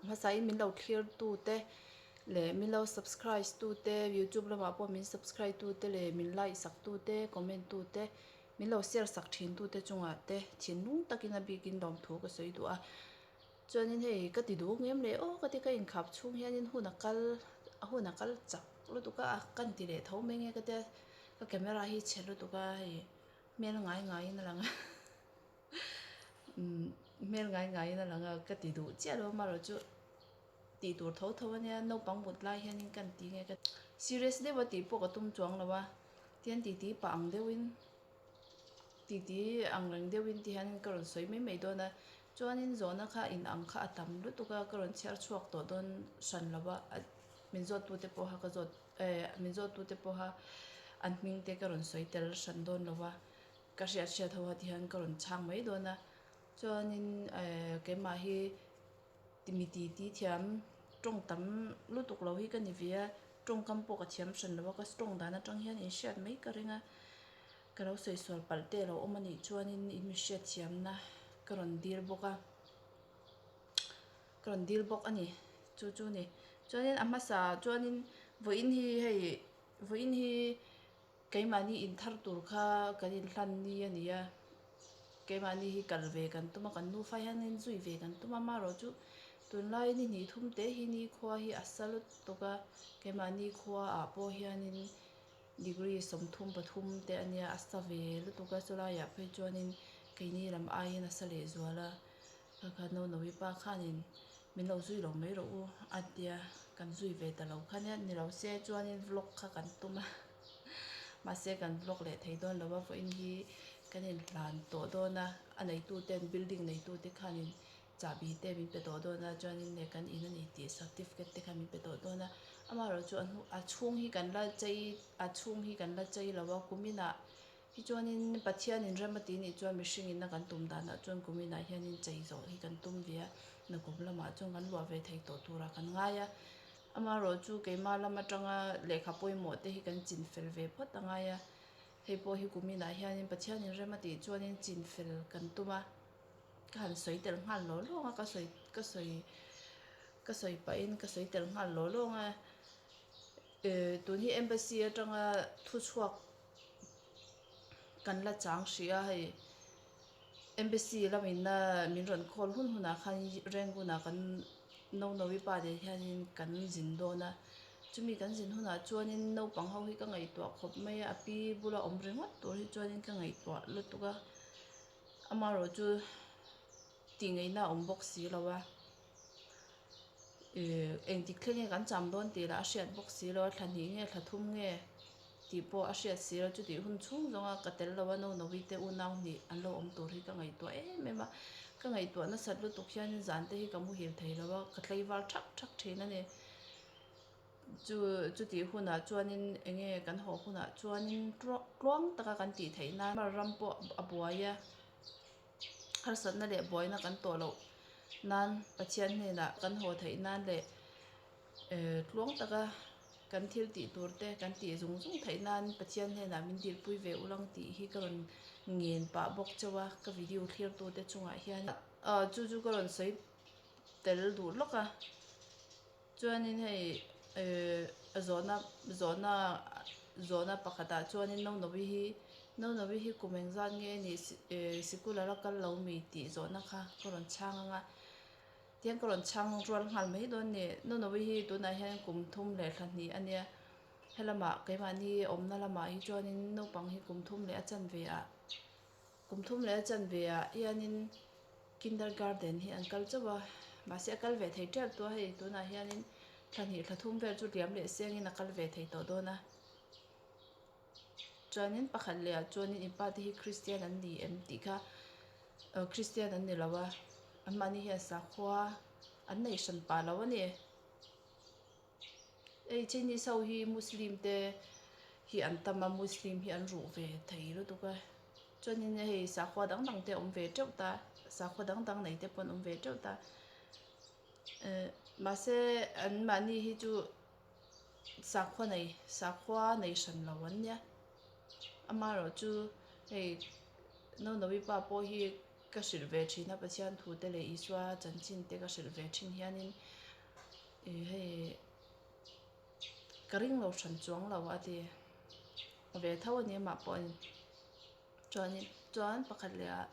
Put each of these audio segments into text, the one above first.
Hmasain min lo thlir tute leh min lo subscribe tute youtube lamah pawh min subscribe tute leh min like sak tute comment tute min lo share sak thin tute chungah te thinlung takin a bikin lawmthu ka sawi duh a. Chuanin hei ka ti duh ngem leh aw ka ti ka inkhap chhung hianin hun a kal a hun a kal chak lutuk a kan ti leh tho mai nge ka tia ka camera hi chhe lutuk a hei hmel ngai ngaiin a lang a umm hmel ngai ngaiin a lang a ka ti duh chiah lo amaherawhchu tih tur tho tho ania naupang mut lai hianin kan ti nge ka serious deuh a tih pawh ka tum chuang lo a tihian titi pah ang deuhin. Titi ang reng deuhin ti hianin ka rawn sawi mai mai dawn a, chuanin zawhna kha in ang kha a tam lutuk a, ka rawn chhiar chhuak tawh dawn hran lo a, min zawt tute pawha ka zawt eh min zawt tute pawha an hming te ka rawn sawi tel hran dawn lo a, ka hriat hriat ho ah ti hian ka rawn chhang mai dawn a, chuanin eh keimah hi mi titi thiam tawng tam lutuk lo hi ka ni ve a, tawngkam pawh ka thiam hran lo a, ka tawng dan atang hian in hriat mai ka ring a. Ka lo sawi sual palh te lo awm a nih chuanin in mi hriat thiamna ka rawn dil bawk a, ka rawn dil bawk a ni chu chu a ni. Chuanin a hmasa chuanin vawiin hi hei vawiin hi keimahni inthar tur kha kan inhlan ni a ni a, keimahni hi kal ve kan tum a kan nufa hianin zui ve kan tum a amaherawhchu tunlai ni hnih thum te hi nikhua hi a sa lutuk a keimahni khua ah pawh hianin. Degree 33 te a nia, a sa ve lutuk a, chulaiah phei chuanin keini lam aiin a sa leh zual a, kha kha Nonovi pa khanin min lo zui lo mai rawh u a tia, kan zui ve ta lo kha nia, ni lo se chuanin vlog kha kan tum a, mahse kan vlog leh thei dawn lo a, vawiin hi kan inhlan tawh dawn a, a neituten building neitute khanin Chahbi te min pe tawh dawn a, chuanin leh kan in a ni tih certificate te kha min pe tawh dawn a, amaherawhchu a hnu a chhung hi kan la chei a chhung hi kan la chei lo a, kuminah hi chuanin Pathianin rem a tih nih chuan mihring ina kan tum danah chuan kuminah hianin chei zawh hi kan tum ve a, nakum lamah chuan kan luah ve thei tawh turah kan ngai a, amaherawhchu keimah lam atanga lehkha pawimawh te hi kan chin fel ve phawt a ngai a, hei pawh hi kuminah hianin Pathianin rem a tih chuanin chin fel kan tum a. Ka han sawi tel nghal law lawng a, ka sawi ka sawi ka sawi pahin ka sawi tel nghal law lawng a, eh tun hi embassy atanga thuchhuak kan la chang hrih a hei embassy lamin a min rawn call hun hunah khan Rangoon ah kan Nonovi pa nen hianin kan zin dawn a, chumi kan zin hunah chuanin naupang ho hi ka ngaihtuah khawp mai a, a pi bula awm ringawt tur hi chuanin ka ngaihtuah lutuk a. Amaherawhchu tih ngaihna a awm bawk si lo a, ih engtik thleng nge kan cham dawn tih lah a hriat bawk si lo a, thla hnih nge thla thum nge tih pawh a hriat si lo, chutih hun chhung zawnga ka tel lo a Nonovi te unau hnih an lo awm tur hi ka ngaihtuah em em a, ka ngaihtuah nasat lutuk hianin zan te hi ka muhil thei lo a, ka tlaivar thak thak thin a ni. Chu chutih hunah chuanin eng nge kan haw hunah chuanin tluang taka kan tih theih nan ram pawh a buai a, harsatna leh buaina kan tawh loh nan Pathian hnenah kan haw theih nan leh eh tluang taka kan thil tih tur te kan tih zung zung theih nan Pathian hnenah min dilpui ve ulang tih hi ka rawn ngen pah bawk chauh a ka video thlir tute chungah hian ah chu chu ka rawn sawi tel duh lawk a. Chuanin hei ehh zawhna zawhna zawhna pakhatah chuanin Nonovi hi Nonovi hi kum engzat nge a nih ehh sikul a la kal lo mi tih zawhna kha ka rawn chhang ang a tiang ka rawn chhang rual nghal mai dawn a ni. Nonovi hi tunah hian kum 32 a nia helamah keimahni awmna lamah hi chuanin naupang hi kum thum leh a chanve ah kum thum leh a chanve ah hianin. Kindergarten hi an kal chauh a, mahse a kal ve thei tep tawh a hei tunah hianin thla hnih thla thum vel chu liam leh sengin a kal ve thei tawh dawn a. Chuanin pakhat leh ah chuanin in pa te hi Christian an ni em tih kha ah Christian an ni lo a, anmahni hian sakhua an nei hran pah lo a ni. Hei Chinese ho hi Muslim te hi an tam a Muslim hi an ruh ve thei lutuk a chuanin hei sakhua dang dang te a awm ve teuh ta sakhua dang dang nei te pawh an awm ve teuh ta eh mahse an mahni hi chu sakhua nei sakhua nei hran lo an nia amaherawhchu hei Nonovi pa pawh hi. ka hrilh ve thin a, Pathian thu te leh Isua chanchin te ka hrilh ve thin hianin ih hei ka ring lo hran chuang lo a ti ve tho a ni amah pawhin. Chuanin chuan pakhat leh ah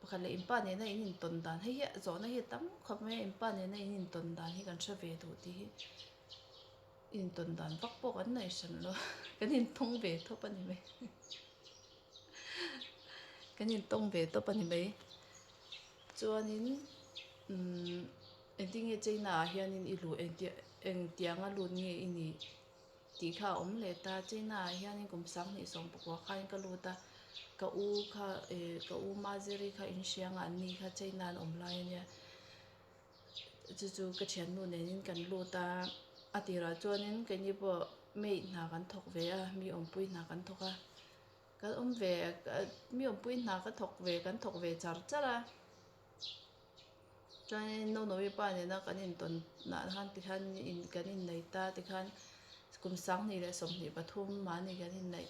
pakhat leh inpa nena in intawn dan hei hi zawhna hi a tam khawp mai a inpa nena in intawn dan hi kan hre ve duh tih hi intawn dan vak pawh kan nei hran lo kan intawng ve tawp a ni mai kan intawng ve tawp a ni mai chuanin umm engtin nge China ah hianin i luh engti engtianga lut nge i nih. Tih kha a awm leh ta. China ah hianin kum 2019 khain ka lut a, ka u kha eh ka u Maziri kha in hriangah an ni kha China an awm lai ania. Chu chu ka thiannu nenin kan lut a, a tirah chuanin keini pawh maid hna kan thawk ve a, mi awmpui hna kan thawk a. Kan awm ve mi awmpui hna ka thawk ve kan thawk ve char char a. Chuanin Nonovi pa nena kan intawn nah khan tikhan in kan innei ta tikhan kum 2023 mahni kan inneih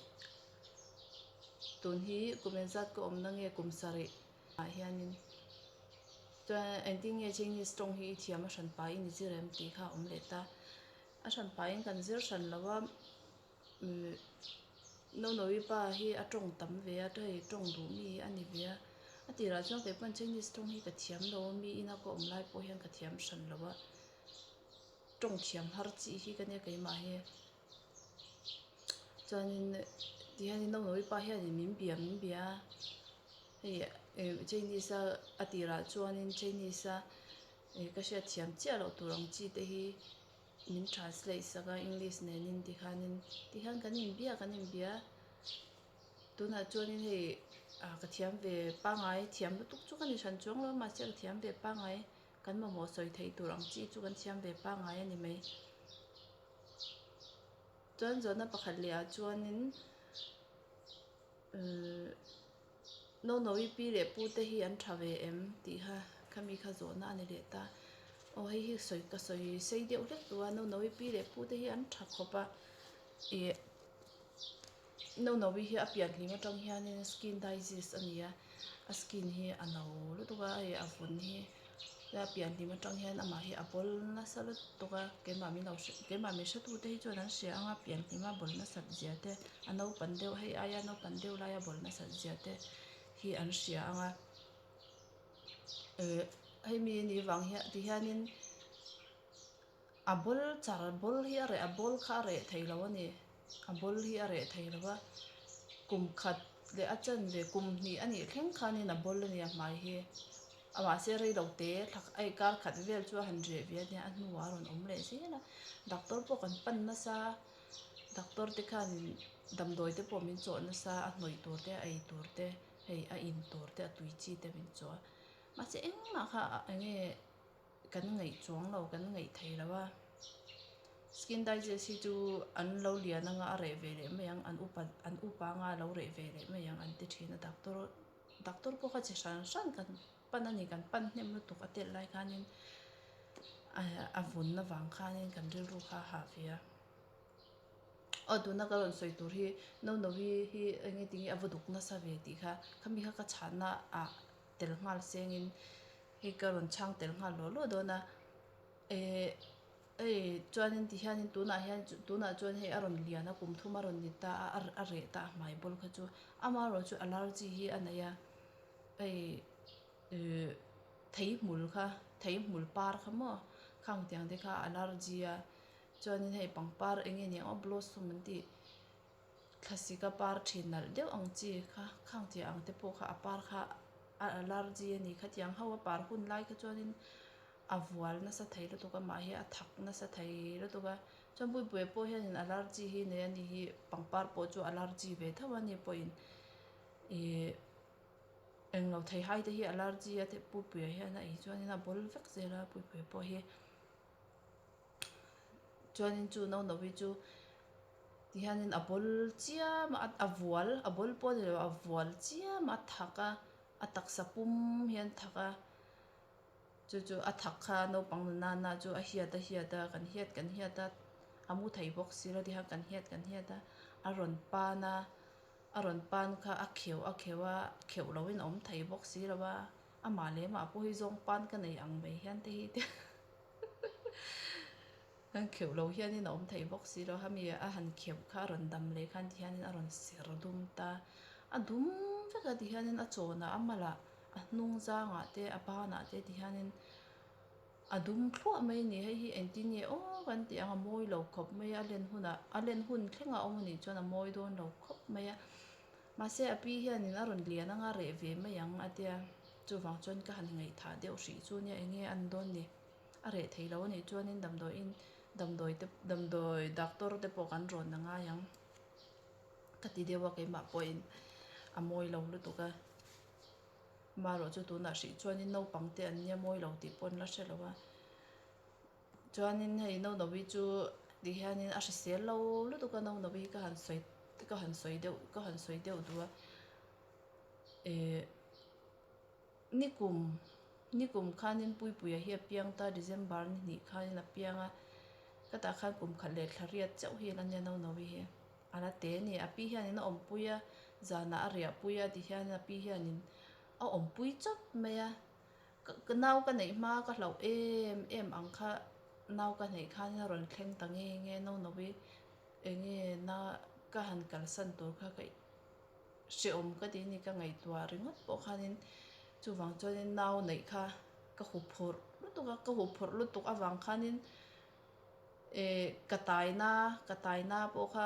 tun hi kum engzat ka awmna nge kum sarih ah hianin chuan engtin nge Chinese tawng hi i thiam a hran pahin i zir em tih kha a awm leh ta a hran pahin kan zir hran lo a. Nonovi pa hi a tawng tam ve a, hei tawng duh mi hi a ni ve a. A tirah chuan kei pawn Chinese tawng hi ka thiam lo a, mi ina ka awm lai pawh hian ka thiam hran lo a. Tawng thiam har chi hi ka nia keimah hi. Chuanin tihianin Nonovi pa hianin min bia min bia a, hei Chinese a a tirah chuanin Chinese a ka hriatthiam chiah loh tur ang chi te hi. Min translate sak a English nenin tikhanin tikhan kan inbia kan inbia tunah chuanin hei ah ka thiam ve pangai thiam lutuk chu ka ni hran chuang lo a mahse ka thiam ve pangai kan mamawh sawi theih tur ang chi chu kan thiam ve pangai a ni mai chuan zawhna pakhat leh ah chuanin uhh. Nonovi pi leh pu te hi an tha ve em tih kha khami kha zawhna a ni leh ta. Aw hei hi sawi ka sawi sei deuh hlek tawh a Nonovi pi leh pu te hi an tha khawp a ih Nonovi hi a pian hlim atang hianin skin disease a ni a a skin hi a no lutuk a hei a vun hi a pian hlim atang hian amah hi a bawl nasa lutuk a keimah min lo hre keimah min hretu te hi chuan an hria ang a pian hlim a bawl nasat zia te. A naupan deuh hei aia naupan deuh laia bawl nasat zia te hi an hria ang a eh hei mi anih vang hian ti hianin a bawl char bawl hi a reh a bawl kha a reh thei lo a ni a bawl hi a reh thei lo a kum khat leh a chanve kum hnih a nih thleng khanin a bawl a ni a hmai hi a mahse rei lo te thla hei kar khat vel chu a han reh ve a nia a hnuah a rawn awm leh zel a doctor pawh kan pan nasa. Doctor te khanin damdawi te pawh min chawh nasa a hnawih tur te a ei tur te hei a in tur te a tui chi te min chawh a mahse engmah kha eng nge kan ngaih chuang lo kan ngaih thei lo a skin digest hi chu an lo lian anga a reh ve leh mai ang an upa an upa anga a lo reh ve leh mai ang an ti thin a doctor doctor pawh kha chi hran hran kan pan a ni kan pan hnem lutuk a telh lai khanin a vun avang khanin kan rilru kha a hah ve a. Aw tuna ka rawn sawi tur hi Nonovi hi eng nge tinge a va duk nasa ve tih kha khami kha ka chhahna ah tel nghal sengin hei ka rawn chhang tel nghal lawh lawh dawn a eh hei chuanin ti hianin tunah hian tunah chuan hei a rawn lian a kum thum a rawn ni ta a a reh ta a hmai bawl kha chu amaherawhchu allergy hi a nei a hei ih thei hmul kha thei hmul par kha maw khang tiang te kha allergy a. Chuanin hei pangpar eng nge nia aw blossom an tih thlasik a par thin nalh deuh ang chi kha khang tih ang te pawh kha a par kha a allergy a ni khatiang ho a par hun lai kha chuanin a vual nasa thei lutuk a mah hi a thak nasa thei lutuk a chuan Puipuia pawh hianin allergy hi nei a ni hi pangpar pawh chu allergy ve tho a ni pawhin ih englo thei hai te hi allergy a Puipuia hian a ei chuanin a bawl vek zel a Puipuia pawh hi. Chuanin chu Nonovi chu tihianin a bawl chiam a a vual a bawl pawh a ni lo a vual chiam a thak a a taksa pum hian thak a chu chu a thak kha naupang nana na chu a hiat a hiat a kan hiat kan hiat a a mu thei bawk si lo tihian kan hiat kan hiat a a rawn pan a a rawn pan kha a kheuh a kheuh a kheuh lohin a awm thei bawk si lo a. Amah leh amah pawh hi zawng pan ka nei ang mai hian te hi te kan kheuh lo hianin a awm thei bawk si lo. Hemi a han kheuh kha a rawn dam leh khan tihianin a rawn ser dum ta. A dum vek a tihianin a chawnah a malah a hnung zangah te a banah te tihianin a dum thluah mai a ni. Hei hi engtin nge aw kan tih ang a mawi lo khawp mai a, a len hunah a len hun thleng a awm a nih chuan a mawi dawn lo khawp mai a. Mahse a pi hianin a rawn lian anga reh ve mai ang a tia, chuvang chuan ka han ngaihthah deuh hrih chu nia enge an dawn ni. A reh thei lo a nih chuanin damdawiin damdawi te damdawi doctor te pawh kan rawn a ngai ang ka ti deuh a keimah pawhin a mawi lo lutuk a. Amaherawh chu tunah hrih chuanin naupang te an nia mawi lo tih pawh an la hre lo a. Chuanin hei Nonovi chu ti hianin a hrisel lo lutuk a Nonovi hi ka han sawi ka han sawi deuh ka han sawi deuh duh a eh nikum nikum khanin Puipuia hi a piang ta December ni hnih khanin a piang a ka tah khan kum khat leh thla riat chauh hi a nia Nonovi hi a la te a ni a pi hianin a awmpui a zanah a riahpui a ti hian a pi hianin a awmpui chawp mai a. Ka nau ka neih hma ka hlauh em em ang kha nau ka neih khan a rawn thleng ta nge nge no no i enge na ka han kalsan tur kha ka hrehawm ka tih a ni ka ngaihtuah ringawt pawh khanin chuvang chuanin nau neih kha ka huphurh lutuk a ka huphurh lutuk avang khanin eh ka taina ka taina pawh kha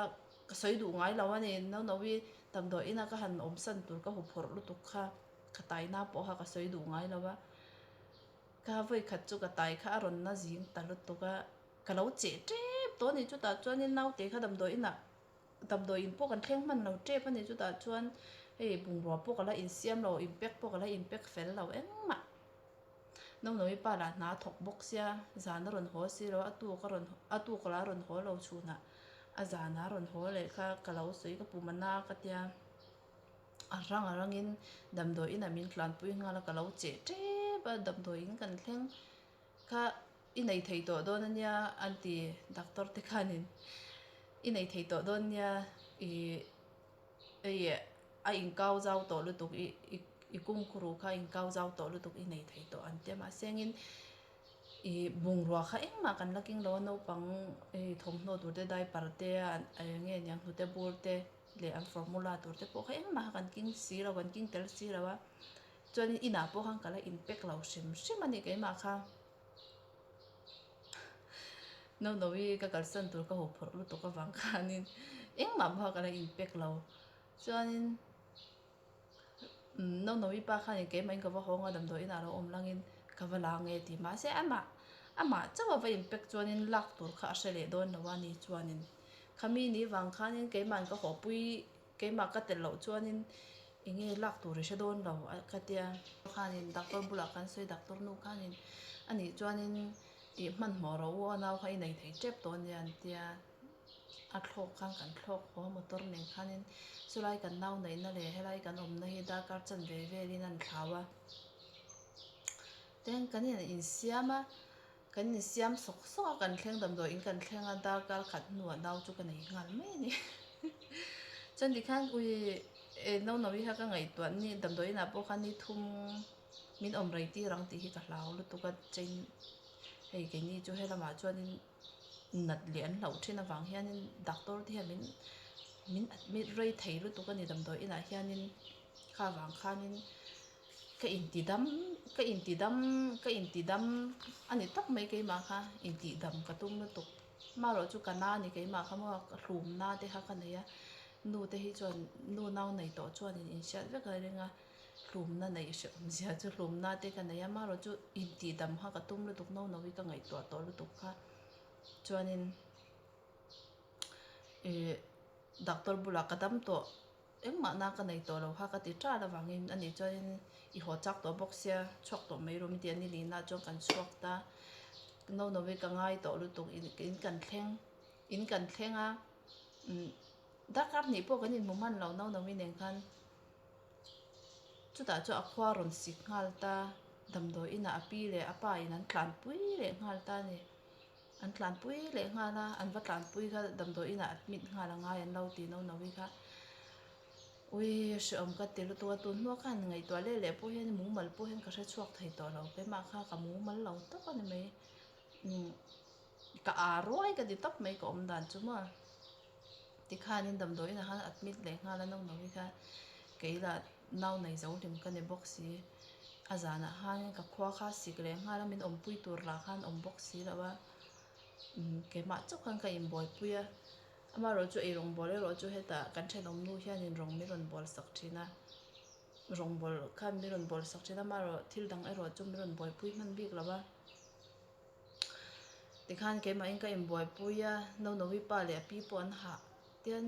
ka sawi duh ngai lo a ni no no i damdawi ina ka han awmsan tur ka huphurh lutuk kha. Ka taina pawh kha ka sawi duh ngai lo a, ka vawi khat chu ka tai kha a rawn na zing ta lutuk a, ka lo cheh tep tawh a ni chutah chuanin naute kha damdawi inah damdawi in pawh kan thleng hman lo tep a ni chutah chuan hei bungrua pawh ka la insiam lo in pack pawh ka la in pack fel lo engmah Naunawi pa lah hna a thawk bawk sia zan a rawn haw si lo a tuk a rawn a tuk lah a rawn haw lo chhunah a zanah a rawn haw leh kha ka lo sawi ka pum a na ka tia. A rang a rangin damdawi inah min tlanpui nghal a, ka lo cheh tep a, damdawi in kan thleng kha i nei thei tawh dawn a nia an ti doctor te khanin i nei thei tawh dawn nia ih hei a inkau zau tawh lutuk i i kungkhuru kha a inkau zau tawh lutuk i nei thei tawh an tia mahse engin ih bungrua kha engmah kan la keng lo a naupang hei thawmhnaw tur te diaper te eng nge niang hnute bur te. leh an formula tur te pawh kha engmah kha kan king si lo kan king tel si lo a chuanin inah pawh khan ka la in pack lo hrim hrim a ni keimah kha Nonovi ka kalsan tur ka haw phawrh lutuk avang khanin engmah pawh kha ka la in pack lo chuanin Nonovi pa khanin keimah in ka va hawng a damdawi inah a lo awm langin ka va la nge tih mahse amah amah chauh a va in pack chuanin lak tur kha a hre leh dawn lo a ni chuanin. Khami ni vang khanin keimah'n ka hawpui, keimah ka tel loh chuanin eng nge lak tur i hre dawn lo a ka tia. Khanin doctor bulah kan sawi doctor nu khanin a nih chuanin ih hmanhmawh rawh u a nau kha i nei thei tep tawh ania an tia. A thlawk khan kan thlawk haw a motor nen khanin chulai kan nau neihna leh helai kan awmna hi darkar chanve velin an thlau a. Tin kan insiam a. Kan insiam sawk sawk a, kan thleng damdawi in kan thleng a, darkar khat hnuah nau chu ka nei nghal mai a ni. Chuan tikhan ui eh Nonovi kha ka ngaihtuah ni damdawi inah pawh khan ni thum min awm rei tir ang tih hi ka hlau lutuk a, chain hei keini chu helamah chuanin nat leh an hlauh thin avang hianin doctor te hian min min admit rei thei lutuk a ni damdawi inah hianin kha vang khanin. Ka inti dam, ka inti dam, ka inti dam a ni tak mai keimah kha intih dam ka tum lutuk. Marawh chu ka na a ni keimah kha maw hlumna te kha ka nei a, nu te hi chuan nu nau nei tawh chuanin inhriat vek a ring a, hlumna neih hrehawm zia chu hlumna te ka nei a, marawh chu intih dam kha ka tum lutuk no no hi ka ngaihtuah tawh lutuk kha chuanin ih doctor bulah ka dam tawh. Engmah na ka nei tawh lo kha ka ti ṭal avangin ani chuanin i haw chak tawh bawk sia chhuak tawh mai rawh min ti a ni lina chuan kan chhuak ta no no hi ka ngai tawh lutuk in kan thleng in kan thleng a umm darkar hnih pawh kan inhmu hman lo no no hi nen khan chutah chuan a khua rawn sik nghal ta damdawi inah a pi leh a pa in an tlanpui leh nghal ta a ni. An tlanpui leh nghal a, an va tlanpui kha damdawi inah admit nghal a ngai an lo ti no no hi kha. Ui hrehawm ka ti lutuk a, tun hnuah khan ngaihtuah leh leh pawh hian mumal pawh hian ka hre chhuak thei tawh lo, keimah kha ka mumal lo tawp a ni mai. Umm ka aa ruai ka ti tawp mai ka awm dan chu maw. Tikhanin damdawiin ah khan admit leh nghal a naupang kha kei lah nau nei zo hlim ka ni bawk si. A zanah khanin ka khua kha sik leh nghal a min awmpui tur lah khan awm bawk si lo a. Umm keimah chauh khan ka inbuaipui a. Amaherawhchu ei rawngbâwl erawh chu hetah kan thenawm nu hianin rawng min rawn bâwl sak thin a, rawngbâwl khan min rawn bâwl sak thin a, amaherawh thil dang erawh chu min rawn buaipui hman bik lo va. Tikhan keimahin ka inbuaipui a, Nonovi pa leh a pi pawh an hah tian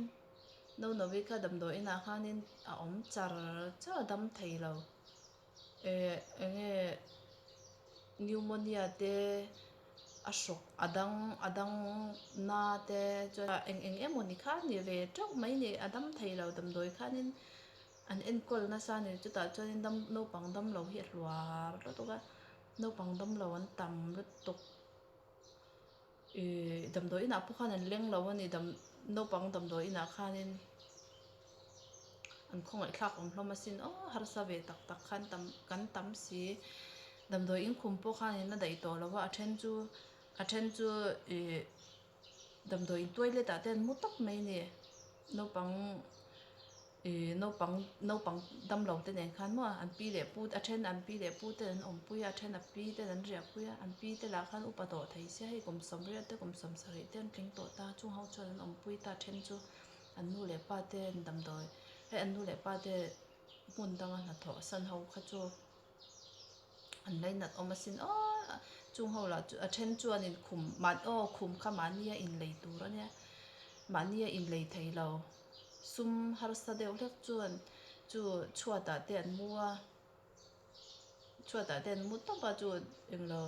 Nonovi kha damdawi inah khanin a awm char char a dam thei lo. Eh eng nge pneumonia te a hrawk a dang a dang na te chuan eng eng emaw ni kha ni ve teuh mai ni a dam thei lo damdawi khanin an enkawl nasa a ni chutah chuanin dam naupang damlo hi a hluar lutuk a naupang damlo an tam lutuk ih damdawi inah pawh khan an leng lo a ni dam naupang damdawi inah khanin an khawngaih thlak awm hlawm asin aw harsa ve tak tak khan tam kan tam si damdawi in khum pawh khanin a daih tawh lo va a then chu a then chu ih damdawi in toilet ah te an mu tawp mai a ni naupang. Ih naupang naupang damlo te nen khan maw an pi leh pu a then an pi leh pu ten an awmpui a a then a pi ten an riahpui a an pi te lah khan upa tawh thei sia hei kum sawmriat te kum sawmsarih te an tling tawh ta chung ho chuan an awmpui ta a then chu an nu leh pa te an damdawi hei an nu leh pa te hmun danga hnathawh san ho kha chu an lainat awm asin aw chung ho lah chu a then chuanin khum mah aw khum kha mahnia inlei tur a nia mahnia inlei thei lo. Sum harsa deuh hlek chuan chu chhuatah te an mu a, chhuatah te an mu tawp a chu englo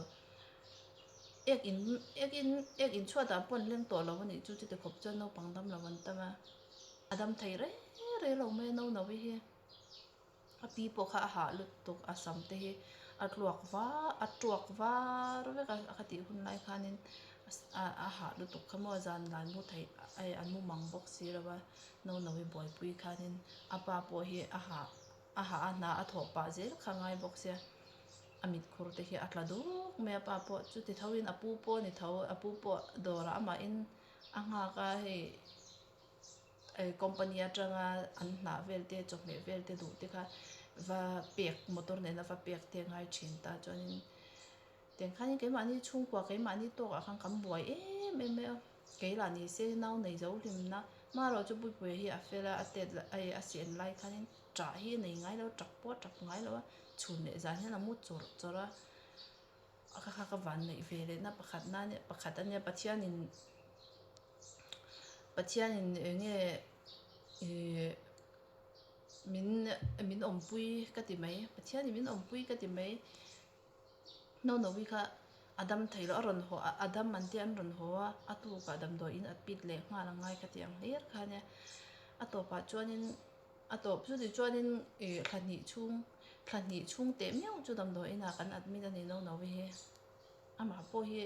ek in ek in ek in chhuatah pawh an leng tawh lo a nih chu chuti khawp chuan naupang dam lo an tam a, a dam thei rei rei lo mai a naupang hi. A pi pawh kha a hah lutuk a sam te hi a tluak var a tuak var vek a a khatih hun lai khanin a hah lutuk kha maw zan dan mu theih an mu mang bawk si lo va naupang buaipui khanin a pa pawh hi a hah a hah a hna a thawh pah zel kha a ngai bawk sia a mit khur te hi a tla duk mai a pa pawh chuti tho in a pu pawh a ni tho a pu pawh dawrah amahin a nghak a hei. Company atanga an hnah vel te chawhmeh vel te duh te kha va pek motor nena va pek te a ngai thin ta chuanin tiang khanin keimahni chhungkua keimahni tawkah khan kan buai em em mai a kei lah ni se nau nei zo hlimna hmarawh chu Puipuia hi a fel a a tet a siam lai khanin ṭah hi a nei ngai lo ṭap pawh a ṭap ngai lo a chhun leh zan hian a mu chawrh chawrh a. A kha kha ka van neih ve leh na pakhat na nia pakhat a nia Pathianin Pathianin eng nge ihh min min awmpui ka ti mai Pathianin min awmpui ka ti mai Nonovi kha a dam thei lo a rawn haw a dam an tia an rawn haw a a tukah damdawiin a pit leh nghal a ngai ka ti ang hlir kha nia a tawpah chuanin. A tawp chu tichuanin ih thla hnih chhung thla hnih chhung teh miau chu damdawi inah kan admit a ni no no hi amah pawh hi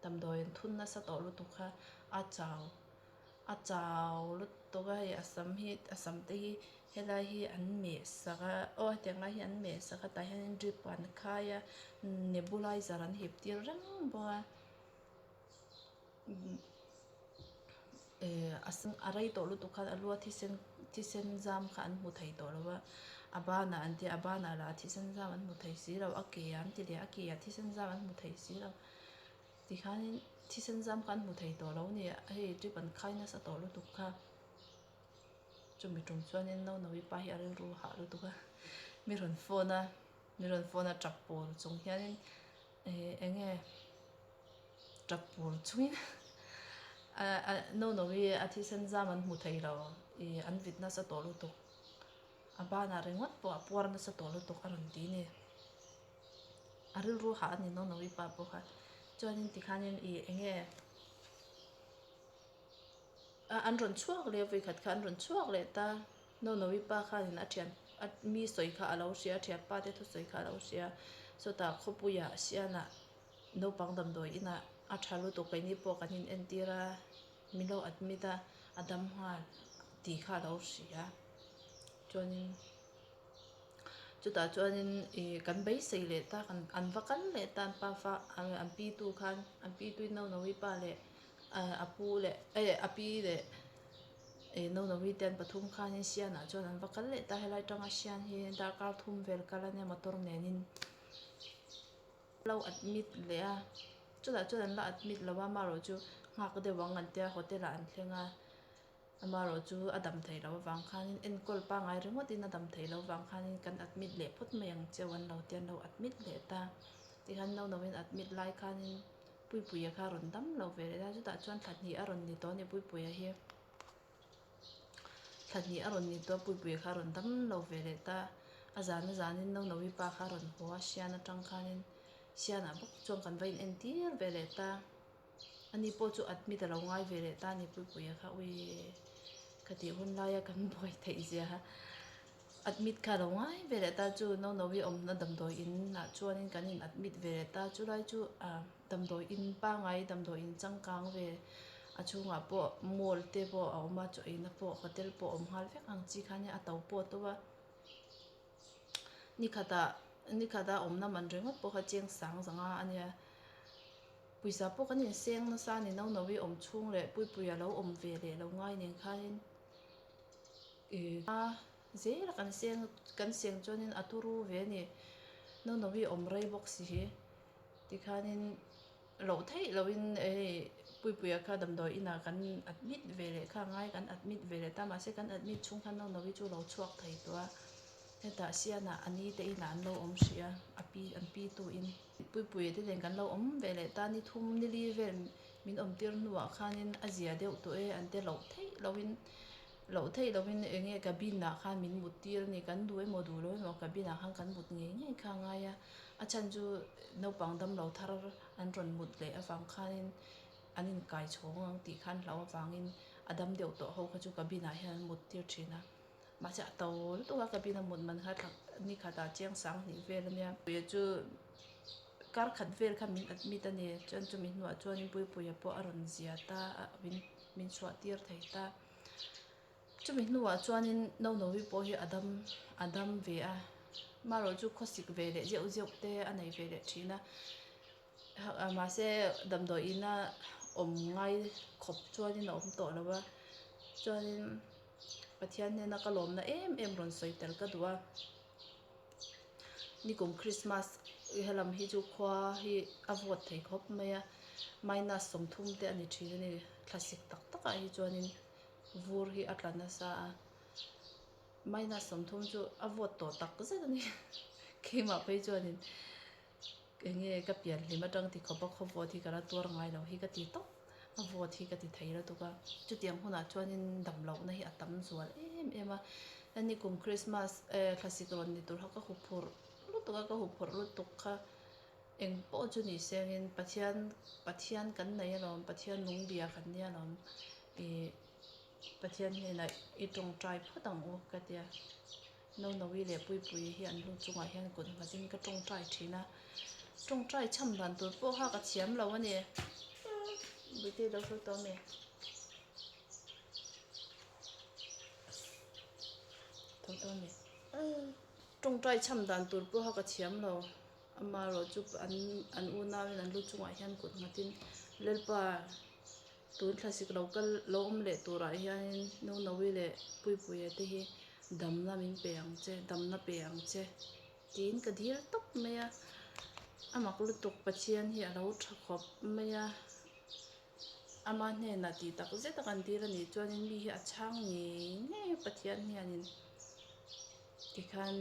damdawi an thun nasa tawh lutuk kha a chau a chau lutuk a hei a sam hi a sam te hi helai hi an meh sak a aw hetiang lai hi an meh sak a tah hianin drip an khai a nebulizer an hip tir reng bawk a. A rei tawh lutuk khan a lua thisen thisen zam kha an hmu thei tawh lo va a banah an tia a banah lah thisen zam an hmu thei si lo a ke ah an ti leh a ke ah thisen zam an hmu thei si lo tikhanin thisen zam kha an hmu thei tawh lo a ni hei drip an khai nasa tawh lutuk kha chumi tum chuanin naupang pa hi a rilru hah lutuk a mi rawn phone a mi rawn phone a tap pur chung hianin eng nge. Tap pur chungin no no hi a thisen zam an hmu thei lo ih an vit nasa tawh lutuk a banah ringawt pawh a puar nasa tawh lutuk a rawn ti a ni a rilru hah a ni no no i pa pawh kha chuanin tikhanin ih eng nge a an rawn chhuak leh a vawikhat kha an rawn chhuak leh ta no no i pa khanin a thian a mi sawi kha a lo hria a thianpa te thusawi kha a lo hria sawtah khawpuiah sianah. Naupang damdawi inah a tha lutuk keini pawh kan in entir a, min lo admit a, a dam nghal tih kha a lo hria. Chuanin chutah chuanin ih kan beisei leh ta kan an va kal leh ta an pafa an pi tu khan an pi tuin Naunawi pa leh a pu leh eh a pi leh ih Naunawi te an pathum khanin Sianah chuan an va kal leh ta helai tanga Sian hi darkar thum vel kal a nia motor nenin lo admit leh a chutah chuan an la admit lo a amaherawhchu nghak deuh ang an tia hotel ah an thleng a. Amaherawh chu a dam theih loh avang khanin enkawl pangngai ringawtin a dam theih loh avang khanin kan admit leh phawt mai ang cheu an lo ti a, an lo admit leh ta. Tikhan naunauin admit lai khanin Puipuia kha a rawn dam lo ve leh ta, chutah chuan thla hnih a rawn ni tawh a ni Puipuia hi. Thla hnih a rawn ni tawh a Puipuia kha a rawn dam lo ve leh ta. A zan a zanin naunaui pa kha a rawn haw a, Sian atang khanin Sianah bawk chuan kan va inentir ve leh ta. Ani pawh chu admit a lo ngai ve leh ta a ni Puipuia kha ui ka tih hun laia kan buai theih zia kha admit kha a lo ngai ve leh ta chu Naunaui awmna damdawi in ah chuanin kan in admit ve leh ta chulai chu ah damdawi in pangngai damdawi in changkang ve a chhungah pawh mall te pawh a awm a chaw eina pawh hotel pawh a awm nghal vek ang chi kha nia a to pawh a to a. Nikhatah nikhata awmna man ringawt pawh kha cheng sang zanga a nia. Pawisa pawh kan inseng nasa a ni Naunaui awm chhung leh Puipuia lo awm ve leh lo ngai nen khanin ih a zela kan seng kan seng chuanin a turu ve a ni. Naunaui awm rei bawk si hi tikhanin loh theih lohin hei Puipuia kha damdawi inah kan admit ve leh kha ngai kan admit ve leh ta mahse kan admit chhung khan Naunaui chu lo chhuak thei tawh a hetah Sianah a ni te inah an lo awm hrih a a pi an pi tu in. Puipuia te nen kan lo awm ve leh ta ni thum ni li vel min awm tir hnuah khanin a zia deuh tawh e an ti loh theih lohin loh theih lohin eng nge cabin ah khan min mut tir a ni kan duh emaw duh lo emaw cabin ah khan kan mut ngei ngei kha a ngai a a chhan chu naupang damlo thar an rawn mut leh avang khanin an inkai chhawng ang tih khan hlauh avangin a dam deuh tawh ho kha chu cabin ah hian an mut tir thin a. Mahse a to lutuk a cabin a mut man kha thla ni khatah chiang sang hnih vel a nia. Puia chu kar khat vel kha min admit a ni chuan chumi hnuah chuanin Puipuia pawh a rawn zia ta a min min chhuah tir thei ta. Chumi hnuah chuanin Naunawi pawh hi a dam a dam ve a marawh chu khawsik ve leh zeuh zeuh te a nei ve leh thin a mahse damdawi ina awm ngai khawp chuanin a awm tawh lo a chuanin. Pathian hnena ka lawmna em em rawn sawi tel ka duh a, nikum Christmas helam hi chu khua hi a vawt thei khawp mai a, minus 30 te a ni thin a ni, thlasik tak takah hi chuanin vur hi a tla nasa a, minus 30 chu a vawt tawh tak zet a ni, keimah phei chuanin eng nge ka pian hlim atang ti khawp a khaw vawt hi ka la tuar ngai lo hi ka ti tawp. A vawt hi ka ti thei lutuk a, chutiang hunah chuanin damlohna hi a tam zual em em a, heni kum Christmas eh thlasik rawn ni tur kha ka huphurh lutuk a, ka huphurh lutuk kha eng pawh chu ni sengin Pathian Pathian kan nei alawm, Pathian nung bia kan nia alawm ih Pathian hnenah i tawngtai phawt ang u ka tia. Naunawi leh Puipuii hi an lu chungah hian kut nghatin ka tawngtai thin a, tawngtai cham dan tur pawh kha ka thiam lo a ni. Bawihte i lo sawi tawh ami? Tho tawh ami? Tawngtai cham dan tur pawh kha ka thiam lo, amaherawhchu an an unauin an lu chungah hian kut nghatin Lalpa Tun thlasik lo kal lo awm leh turah hianin Naunawi leh Puipuia te hi damna min pe ang che, damna pe ang che tiin ka dil tawp mai a. A mak lutuk Pathian hi a lo tha khawp mai a, ama hnenah tih tak zet a kan dil a nih chuanin mi hi a chhang ngei ngei a Pathian hianin tikhan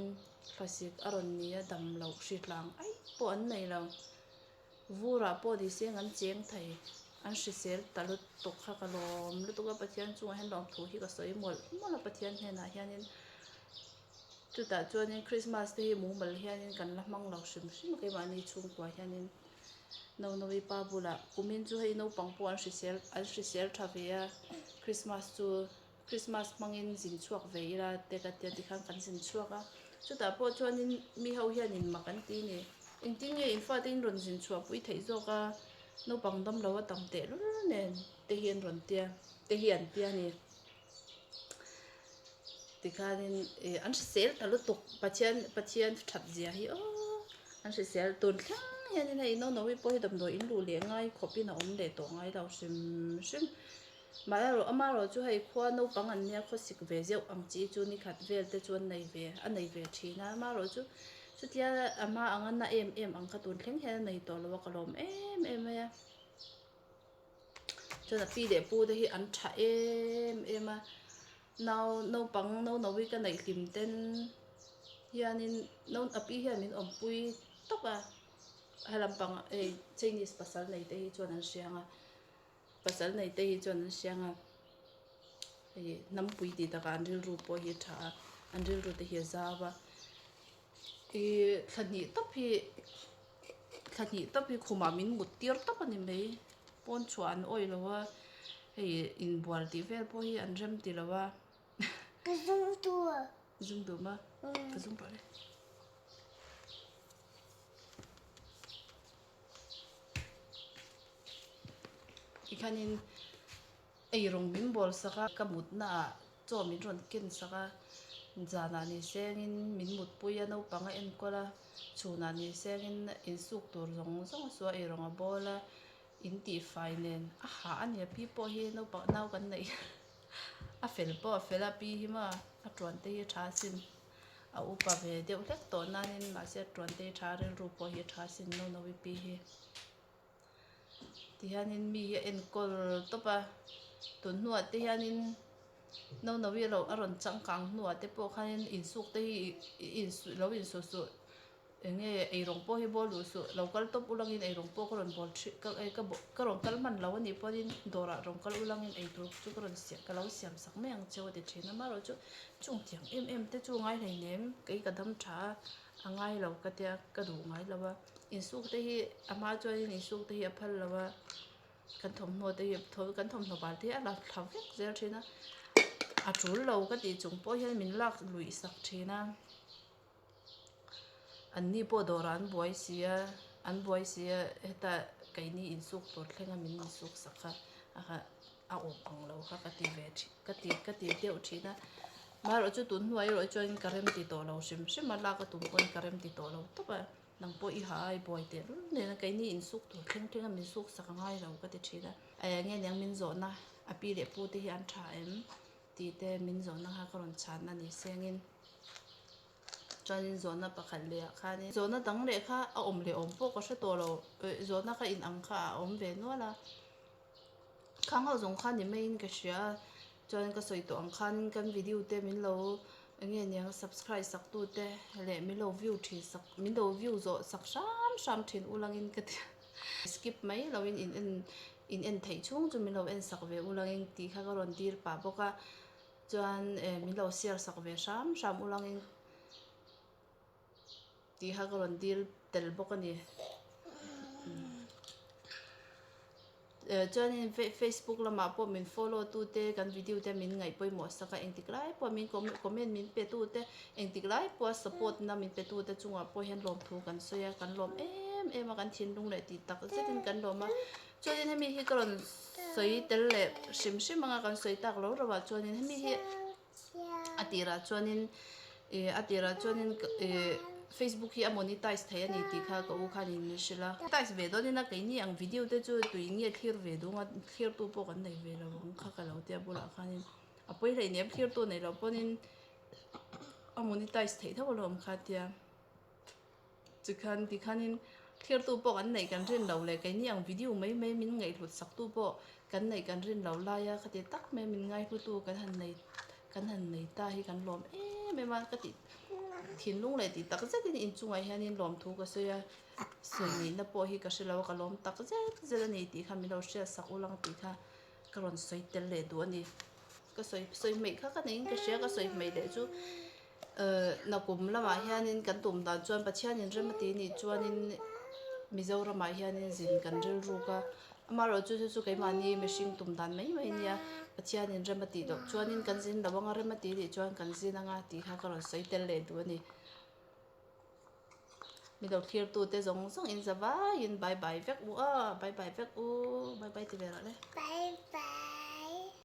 thlasik a rawn ni a dam loh hritlang aih pawh an nei lo. Vurah pawh ni seng an cheng thei, an hrisel ta lutuk kha ka lawm lutuk a, Pathian chungah hian lawmthu hi ka sawi mawlh mawlh a Pathian hnenah hianin chutah chuanin Christmas te hi mumal hianin kan la hmang lo hrim hrim a keimahni chhungkua hianin Naunawi pa bulah kumin chu hei naupang pawh an hrisel an hrisel tha ve a Christmas chu Christmas hmangin zin chhuak ve ila te ka tia tikhan kan zin chhuak a, chutah pawh chuanin mi ho hianin mak an ti ni. Engtin nge in fate in rawn zin chhuah pui theih zawk a, naupang damlo a tam tehlul nen te hi an rawn tia te hi an tia ni. Tikhanin ih an hrisel ta lutuk Pathian Pathian that zia hi aw an hrisel tun thleng hianin hei Nonovi pawh hi damdawi in luh leh ngai khawpin a awm leh tawh ngai lo hrim hrim. Maheraw amaherawh chu hei khua naupang an nia khawsik ve zeuh ang chi chu ni khat vel te chu an nei ve a nei ve thin a amaherawh chu chutia a hma anga na em em ang kha tun thleng hian a nei tawh lo a ka lawm em em mai a. Chuan a pi leh pu te hi an tha em em a nau naupang naunawi ka neih hlim ten hianin nau a pi hian min awmpui tawp a helam pang hei chinese pasal nei te hi chuan an hria ang a pasal nei te hi chuan an hria ang a hei hnampui tih takah an rilru pawh hi a tha a an rilru te hi a zau a ih thla hnih tawp hi. Thla hnih tawp hi khumah min mut tir tawp a ni mai. Pawn chhuah an awih lo a, hei inbual tih vel pawh hi an rem ti lo a. Ka zum tur. Zum duh ma? Ka zum pah le. Tikhanin eirawng min bawl sak a, ka mutna ah chaw min rawn ken sak a, zanah ni sengin min mutpui a, naupang a enkawl a, chhunah ni sengin insuk tur zawng zawng a su a, eirawng a bawl a, in tihfai nen a hah a ni a, pi pawh hi naupang nau kan neih a fel pawh a fel a, pi hi maw a tuan te hi a tha asin, a upa ve deuh hlek tawh nanin mahse a tuan te hi a tha a, rilru pawh hi a tha asin Nonovi pi hi. Tihianin mi hi a enkawl tawp a, tun hnuah te hianin Nonovi a lo a rawn changkang hnuah te pawh khanin insuk te hi lo insuh suh eng nge eirawng pawh hi bawl duh suh lo kal tawp ulangin eirawng pawh ka rawn bawl thin ka ka rawn kal hman lo a nih pawhin dawrah rawn kal ulangin eitur chu ka rawn siam ka lo siam sak mai ang cheu a ti thin a amaherawhchu chung tiang em em te chu ngai hleinem kei ka dam tha a. A ngai lo ka tia ka duh ngai lo a, insuk te hi a hma chuanin insuk te hi a phal lo a, kan thawmhnaw te hi kan thawmhnaw bal te hi a la thla vek zel thin a, a tul lo ka tih chung pawh hian min lak luih sak thin a, an ni pawh dawrah an buai si a, an buai si a heta keini insuk tur thlenga min insuk sak kha a a awm ang lo kha ka ti ve thin ka ti ka ti deuh thin a maherawh chu tun hnuai erawh chuan ka rem ti tawh lo hrim hrim a lak a tum pawn ka rem ti tawh lo tawp a nang pawh i ha a i buai teh lul nen a keini insuk tur thleng thleng a min suk sak a ngai lo ka ti thin a eng nge niang min zawhna a pi leh pu te hi an tha em tih te min zawhna kha ka rawn chhan a ni sengin. Chuanin zawhna pakhat leh ah khanin zawhna dang leh kha a awm leh awm pawh ka hre tawh lo zawhna kha inang kha a awm ve nual a. Khang ho zawng kha ni maiin ka hria a, chuan ka sawi tawh ang khanin kan video te min lo eng nge niang subscribe sak tu te leh min lo view thin sak min lo view zawh sak hram hram thin ulangin ka ti skip mai loin in en in en theih chhung chu min lo en sak ve ulangin tih kha ka rawn dil pah bawk a chuan eh min lo share sak ve hram hram ulangin. Tih kha ka rawn dil tel bawk a ni. Chuanin Facebook lamah pawh min follow tute kan video te min ngaih pawimawh sak a, engtik lai pawh min comment min pe tute, engtik lai pawha support na min pe tute chungah pawh hian lawmthu kan sawi a, kan lawm em em a, kan thinlung leh tih tak zetin kan lawm a. Chuanin hemi hi ka rawn sawi tel leh hrim hrim anga kan sawi tak lo ro ah chuanin hemi hi. A tirah chuanin ih a tirah chuanin ih facebook hi a monetize thei a ni tih kha ka u khanin min hrilh a. Monetize ve dawnin a keini ang video te chu tui nge thlir ve duh ang a thlirtu pawh kan nei ve lo ang kha ka lo tia bulah khanin a pawi hleinem thlirtu nei loh pawhin a monetize theih tho alawm kha tia. Chikhan tikhanin thlirtu pawh kan neih kan rin lo leh keini ang video mai mai min ngaihhlut saktu pawh kan neih kan rin lo lai a khati tak mai min ngaihlutu kan han nei kan han nei ta hi kan lawm em em a ka tih thinlung leh tih tak zetin inchungah hianin lawmthu ka sawi a sawi nihna pawh hi ka hre lo a ka lawm tak zet zet a ni tih kha min lo hriat sak ulang tih kha ka rawn sawi tel leh duh a ni ka sawi sawi hmeih kha ka neiin ka hria ka sawi hmeih leh chu. Nakum lamah hianin kan tum dan chuan Pathianin rem a ti nih chuanin Mizoramah hianin zin kan rilruk a, amaherawhchu chu chu keimahni mihring tum dan mai mai ania, Pathianin rem a tih loh chuanin kan zin lo anga rem a ti nih chuan kan zin anga tih kha ka rawn sawi tel leh duh a ni. Mi lo thlirtute zawng zawng in za vaiin bye bye vek u a, bye bye vek u, bye bye ti ve rawh le. Bye bye.